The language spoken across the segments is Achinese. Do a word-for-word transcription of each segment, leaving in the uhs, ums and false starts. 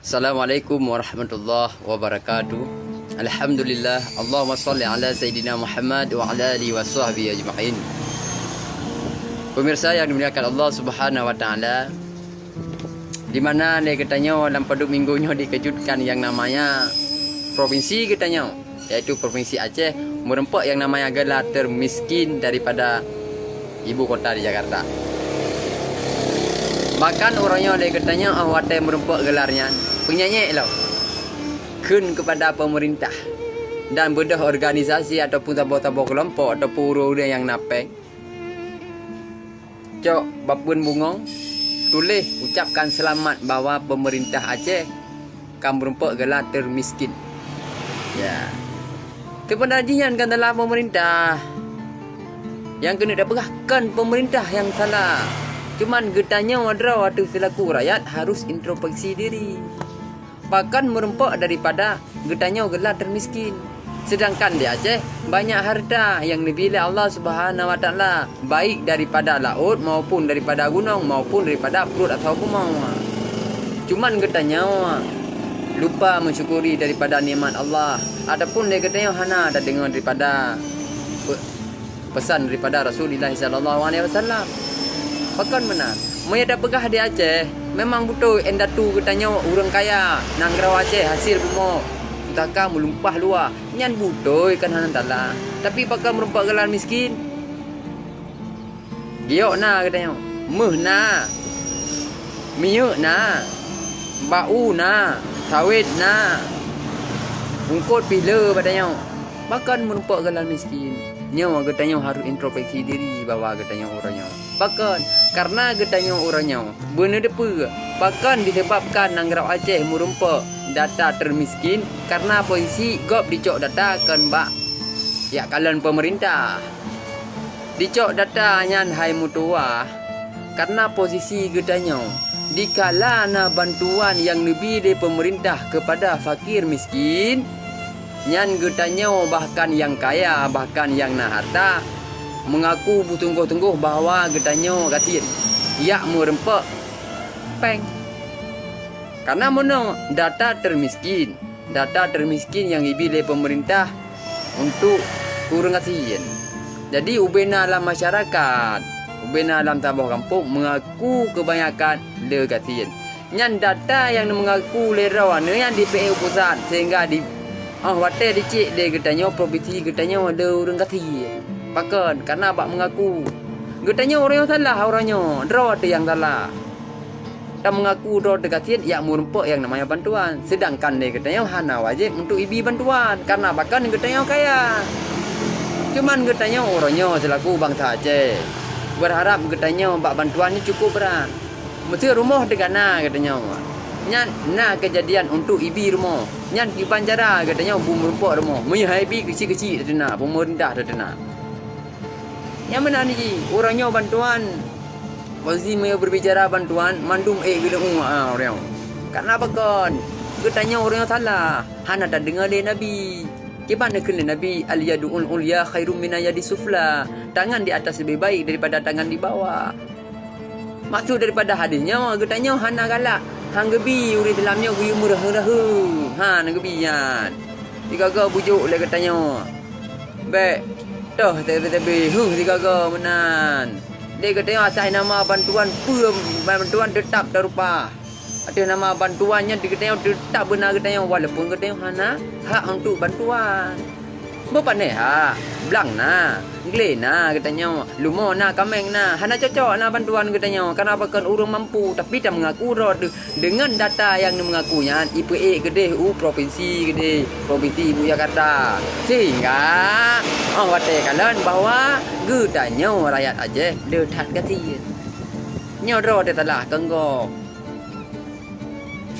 Assalamualaikum warahmatullahi wabarakatuh. Alhamdulillah, Allahumma salli ala Sayyidina Muhammad wa ala alihi wa sahbihi ajma'in. Pemirsa yang dimuliakan Allah Subhanahu wa Ta'ala, di mana lé geutanyoe lam padub minggu nyoe dikeujutkan yang namanya provinsi geutanyoe, yaitu Provinsi Aceh, meureumpok yang namanya gelar termiskin daripada ibu kota di Jakarta. Bahkan uroe nyoe lé geutanyoe óh watée meureumpok gelar nyan, peunyanyek lom kheun keupada pemerintah dan beudôh organisasi ataupun saboh-saboh keulompok ataupun ureuëng-ureuëng nyang na péng. Cok bapeuen bungong, tuléh ucapkan seulamat bahwa pemerintah Aceh ka meureumpok geula termiskin. Ya. Teupeuna jih nyan kan salah pemerintah. Nyang keuneuk tapeugah kon pemerintah nyang salah. Cuman geutanyoe droe ateueh seulaku rakyat harus introspeksi diri. Pakon meureumpok daripada geutanyoe geula termiskin. Seudangkan di Aceh banyak hareuta nyang neubi lé Allah Subhanahu wa Ta'ala, baik daripada laôt maupun daripada gunong maupun daripada pruet atawa bumoe. Cuman geutanyoe lupa meusyukuri daripada nikmat Allah, ataupun lé geutanyoe hana tadeungoe daripada pe-, peusan daripada Rasulullah sallallahu alaihi wasallam. Pakon meunan? Meunyoe tapeugah di Aceh, memang beutôi indatu geutanyoe ureuëng kaya, nanggroe Aceh hasil bumoe pusaka meulimpah luwah. Nyan beutôi kan hana salah. Tapi pakon meureumpok geula miskin? Giok na geutanyoe, méuh na, minyeuk na, bak u na, sawét na, eungkot pih le bak tanyoe. Pakon meureumpok geula miskin? Nyoe geutanyoe harôh introspeksi diri bahwa geutanyoe uroe nyoe. Pakon? Kareuna geutanyoe uroe nyoe beuneudeue peue? Pakon disebabkan nanggroe Aceh meureumpok data termiskin? Kareuna posisi gob dicok data kon bak jak kalon pemerintah. Dicok data nyan hai meutuwah, kareuna posisi geutanyoe dikala na bantuan nyang neubi lé pemerintah keupada fakir miskin, nyan geutanyoe bahkan nyang kaya, bahkan nyang na hareuta, meungaku beutunggoh-tunggoh bahwa geutanyoe gasien, jak meureumpok péng. Kareuna meunoe data termiskin, data termiskin nyang ibi lé pemerintah untuk ureuëng gasien. Jadi ubena lam masyarakat, ubena lam saboh gampông meungaku keubanyakan le gasien. Nyan data nyang neumeungaku lé droe nyan dipeuék u pusat sehingga di, óh watée dicék lé geutanyoe provinsi geutanyoe le ureuëng gasien. Pakon? Kareuna bak meungaku. Geutanyoe ureuëng nyang salah uroe nyoe, droe teuh nyang salah. Tameungaku droe teuh gasien jak meureumpok nyang namanya bantuan, seudangkan lé geutanyoe hana wajéb untuk ibi bantuan kareuna pakon geutanyoe kaya. Cuman geutanyoe uroe nyoe seulaku bansa Aceh beurharab geutanyoe bak bantuan nyoe cukôp brat. Meuseu rumoh teuh ka na geutanyoe, nyan na keujadian untuk ibi rumoh, nyan kiban cara geutanyoe bu meureumpok rumoh meunyoe han ibi keuchik-keuchik teuh na, pemerintah teuh na. Nyang meunan jih, uroe nyoe bantuan, posisi meunyoe beubicara bantuan, mandum ék geudeungoe, ah, uroe nyoe. Kareuna pakon? Geutanyoe uroe nyoe salah, hana tadeungoe lé Nabi. Kiban neukheun lé Nabi, "Al-yadul ulya khairum mina yadi sufla." Tangan di atas lebih baik daripada tangan di bawah. Maksud daripada hadis nyoe, geutanyoe hana galak, han geubi ureuëng Islam nyoe geuyue meureuheu-reuheu. Han geubi nyan. Sigoe-goe bujuk lé geutanyoe. Bék toh teubi-teubi heueh sigoe-goe meunan. Dek geutanyoe asai nama bantuan peue, bantuan teutap tarupa. Ateueh nama bantuan nyan di geutanyoe teutap beuna geutanyoe walaupun geutanyoe hana hak untuk bantuan. Beupanéh ha, blang na, glé na geutanyoe, lumoe na, kaméng na, hana cocok na bantuan geutanyoe, kareuna pakon ureuëng mampu, tapi tameungaku droe teuh deungon data nyang neumeungaku nyan ipeuék keudeh u provinsi keudeh, provinsi ibu Jakarta. Sehingga óh watée kalon bahwa geutanyoe rakyat Aceh le that gasien. Nyoe droe teuh salah keu gob.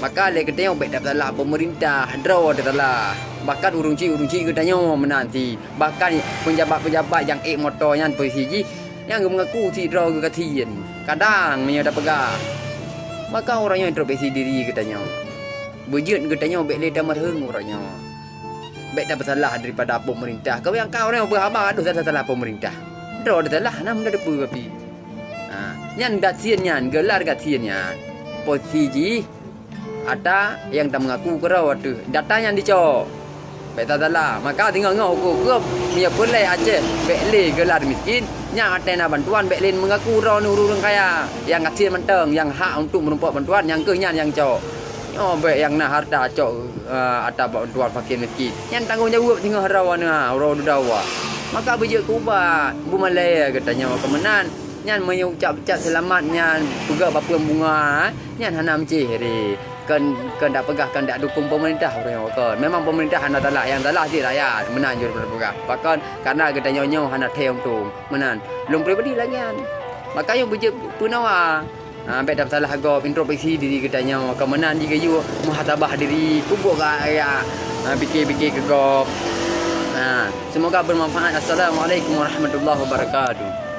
Maka lé geutanyoe bék tapeusalah pemerintah, droe teuh salah. Bahkan ureuëng chik-ureuëng chik geutanyoe meunan cit. Bahkan peunjabat-peunjabat nyang ék moto nyan posisi jih nyang geumeungaku sidroe geugasien. Kadang meunyoe tapeugah, maka uroe nyoe introspeksi diri geutanyoe. Beujeuet geutanyoe bék lé tameurheueng uroe nyoe. Bék tapeusalah daripada pemerintah. Keu nyang ka uroe nyoe beuhaba deuh salah-salah pemerintah. Droe teuh salah na meunyoe teupeue pih. Ha, nyan gasien nyan, gelar gasien nyan. Posisi jih Ata nyang tameungaku keudroe ateueh data nyan dicok. Bék tasalah. Maka singoh-ngoh uku keuh, meunyoe peureulée Aceh bék lé geulat miskin, nyang até na bantuan bék lé meungaku droe ureuëng kaya. Nyang gasien mantong, nyang hak untuk meurumpok bantuan, nyang keuh nyan nyang cok. Nyoe bék nyang na harta cok, eh, ata bantuan fakir miskin. Nyan tanggong jaweueb singoh droe na uroe dudoe. Maka beujeuet keu ubat, beumalée geutanyoe keu meunan. Nyan meunyoe ucab-ucab seulamat nyan peugah bapeueng bunga, nyan hana meucéh ri. Kon, kon dak peugah, kon dak dukung pemerintah ureuëng nyoe kon. Memang pemerintah hana salah, nyang salah cit rakyat. Meunan jeuet peugah. Pakon? Karena geutanyoe nyoe hana thèe untông. Meunan. Lôn pribadi lagée nyan. Maka nyoe beujeuet peunawa. Ha, bék tasalah gob, introspeksi diri geutanyoe. Kon meunan jigeuyue muhasabah diri, peubuet gaya, ha, pikir-pikir keu gob. Ha, semoga bermanfaat. Assalamualaikum warahmatullahi wabarakatuh.